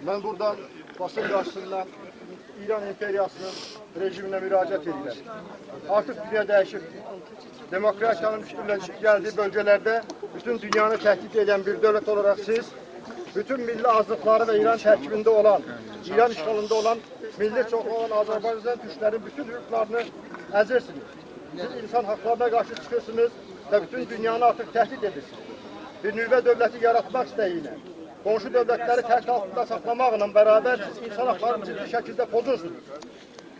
Mən buradan basın qarşısından İran imperiyasının rejiminə müraciət edirəm. Artıq dünya dəyişibdir. Demokratiyanın üstünləşib gəldiyi bölgələrdə bütün dünyanı təhdid edən bir dövlət olaraq siz bütün milli azlıqları və İran tərkibində olan, İran işğalında olan, milli çoxlu olan Azərbaycan türklərin bütün hüquqlarını əzirsiniz. Siz insan haqlarına qarşı çıxırsınız və bütün dünyanı artıq təhdid edirsiniz. Bir nüvə dövləti yaratmaq istəyi ilə, qonşu dövlətləri təhdid altında saxlamaqla bərabər siz insan haqlarını ciddi şəkildə pozursunuz.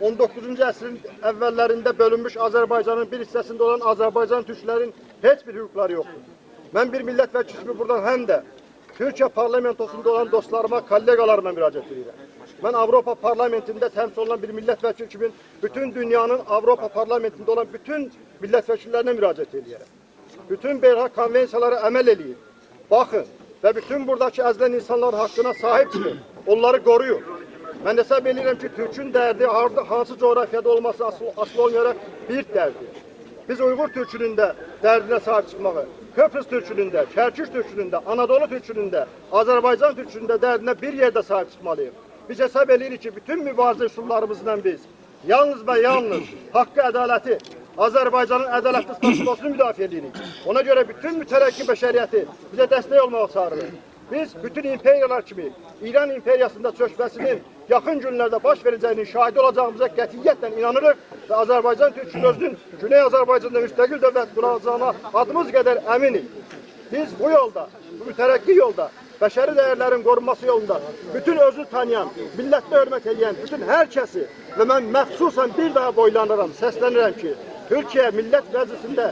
19-cu əsrin əvvəllərində bölünmüş Azərbaycanın bir hissəsində olan Azərbaycan türklərin heç bir hüquqları yoxdur. Mən bir millət vəkili kimi buradan həm də Türkiyə parlamentosunda olan dostlarıma, kollegalarıma müraciət edirəm. Mən Avropa parlamentində təmsil olunan bir millət vəkili kimi bütün dünyanın Avropa parlamentində olan bütün millət vəkillərinə müraciət edirəm. Bütün beynəlxalq konvensiyalara əməl eləyin. Baxın və bütün buradakı əzilən insanların haqqına sahib çıxın. Onları qoruyun. Mən hesab edirəm ki, Türkün dərdi hansı coğrafiyada olması asılı olmayaraq bir dərdi. Biz Uyğur Türkünün də dərdinə sahib çıxmağı, Kıbrıs Türkünün də, Kərkük Türkünün də, Anadolu Türkünün də, Azərbaycan Türkünün də dərdinə bir yerdə sahib çıxmalıyıq. Biz hesab edirik ki, bütün mübarizə üsullarımızla biz yalnız və yalnız haqqı, ədaləti, Azərbaycanın ədalətli statusunu müdafiə edirik. Ona görə bütün mütərəqqi bəşəriyyəti bizə dəstək olmağa çağırırıq. Biz bütün imperiyalar kimi İran imperiyasında çökməsinin yaxın günlərdə baş verəcəyinin şahidi olacağımıza qətiyyətlə inanırıq və Azərbaycan Türkünün özünün Güney Azərbaycanda müstəqil dövlət quracağına adımız qədər əminik. Biz bu yolda, bu mütərəqqi yolda, bəşəri dəyərlərin qorunması yolunda bütün özünü tanıyan, millətinə hörmət edən bütün hər kəsi və mən məxsusən bir daha boylanıram, səslənirəm ki, Türkiyə Millət Məclisində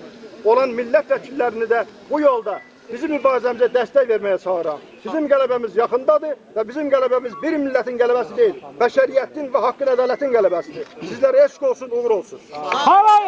olan millət vəkillərini də bu yolda bizim mübarizəmizə dəstək verməyə çağıram. Bizim qələbəmiz yaxındadır və bizim qələbəmiz bir millətin qələbəsi deyil, bəşəriyyətin və haqqın, ədalətin qələbəsidir. Sizlərə eşq olsun, uğur olsun. Halay!